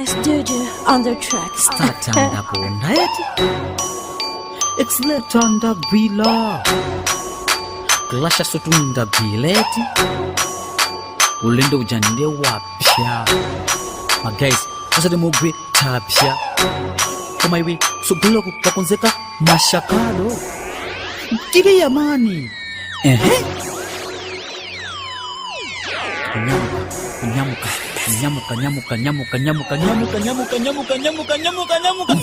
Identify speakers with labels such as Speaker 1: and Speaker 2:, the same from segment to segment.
Speaker 1: Studio on the track.
Speaker 2: Starter ndaponda eti, accelerator ndagwila, clutch sotu ndagwila eti, ulendo uja nde wapya. Ma guys, usati mugwe tapya, koma iwe sogoloko wakonzeka mashakalo kiliya mani. Ehe, kunyamuka, kunyamuka, nyamuka, nyamuka, nyamuka, nyamuka, nyamuka, nyamuka, nyamuka, nyamuka, nyamuka.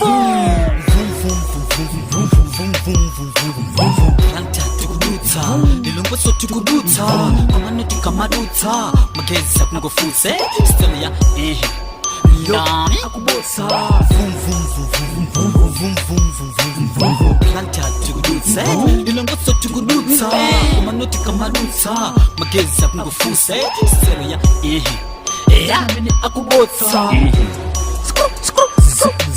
Speaker 2: Planta tikudutsa, lilongweso tikudutsa, pamano tikamadutsa magezi akungofutse style ya ehe ndani akubotsa. Planta tikudutse, lilongweso tikudutsa, pamano tikamadutsa magezi akungofutse style ya ehe amene akubotsa.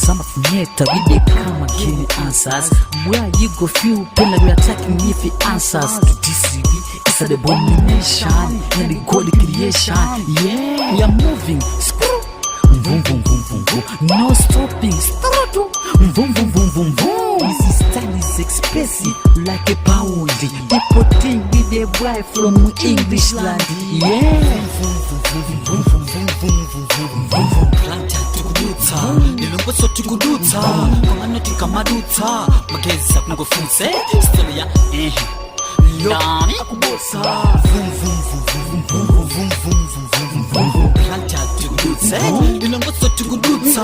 Speaker 2: Zamafunyeta, we dey come again answers. Where you go feel pain like we attacking if he answers to DCB. It's an abomination and the God creation. Yeah, we are moving. Screw. Vroom, vroom, vroom, vroom, vroom. No stopping. Start. Vroom, vroom, vroom, vroom, vroom. This style is expensive like a pound. People think we the boy from English land. Yeah. Planta tikudutsa, lilongweso tikudutsa, pamano tikamadutsa magezi akungofutse style ya ehe ndani akubotsa. Planta tikudutse, lilongweso tikudutsa,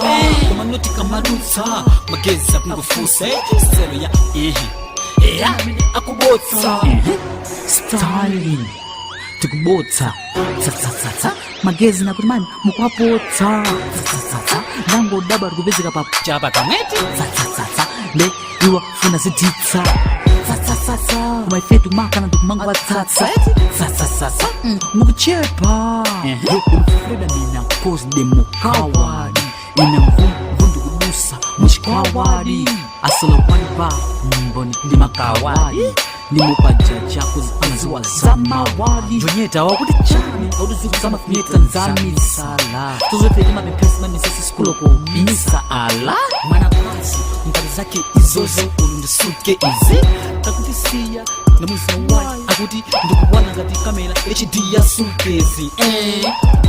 Speaker 2: pamano tikamadutsa magezi akungofutse style ya ehe amene akubotsa. Styling tikubotsa tsatsatsa magezi nakuti mani mukwapotsa tsatsatsa ndangodaba tikupezeka pa chapa kamweti tsatsatsa nde iwa funa ziditsa tsatsatsa koma ife timakana ndikumanga watsatsa tsatsatsa mukuchepa ulufreda mina cause demokawadi ina mvumvu ndikudusa muchikwawadi asolowani pa mboni ndi makawadi ndimupajaja anaziwa zamawadi jonyeta wakuti chani autizikuzamafunyeta nzamisala tozofete mapemphesi mamisesi sikuloko misa ala mwana pansi mbali zake izozo ulu ndisuke izi takutisiya namuzawayi akuti ndikuwana ngati kamera HD ya sukezi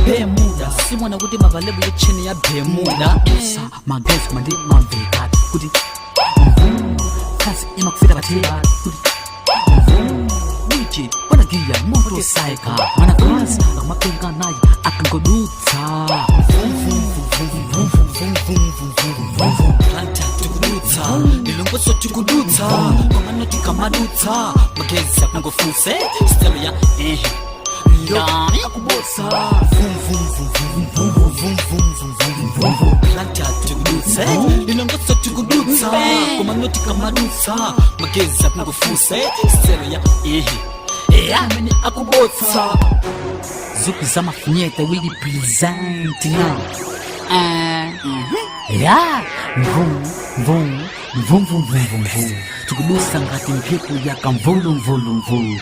Speaker 2: bemuda simwana kuti mavalebu yecheni ya bemuda sa magezi kumandi mamveka kuti mvum kazi imakufita pateba kuti mvum wichi panagiya motosaika mwanakazi akumapenga naye akangodutsa. Planta tikudutsa, lilongweso tikudutsa, pamano tikamadutsa magezi akungofutse style ya ehe ndani akubotsa. Planta tikudutse, lilongweso tikudutsa, pamano tikamadutsa magezi akungofutse style ya ehe amene akubotsa. Zuku zamafunyeta, we represent now. Ya mvum mvum mvum mvum mvum mvum tikudusa ngati mphepo yakamvulumvulumvulu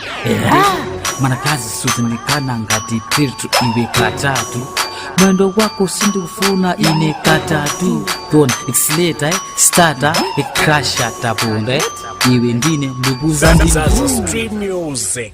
Speaker 2: ya mwanakazi suzinikana ngati petro iwe katatu mwendo wako sindikufuna ine katatu tona accelerator starter crasha taponda iwe ndine ndikuza ndi
Speaker 3: Zaza Street Music.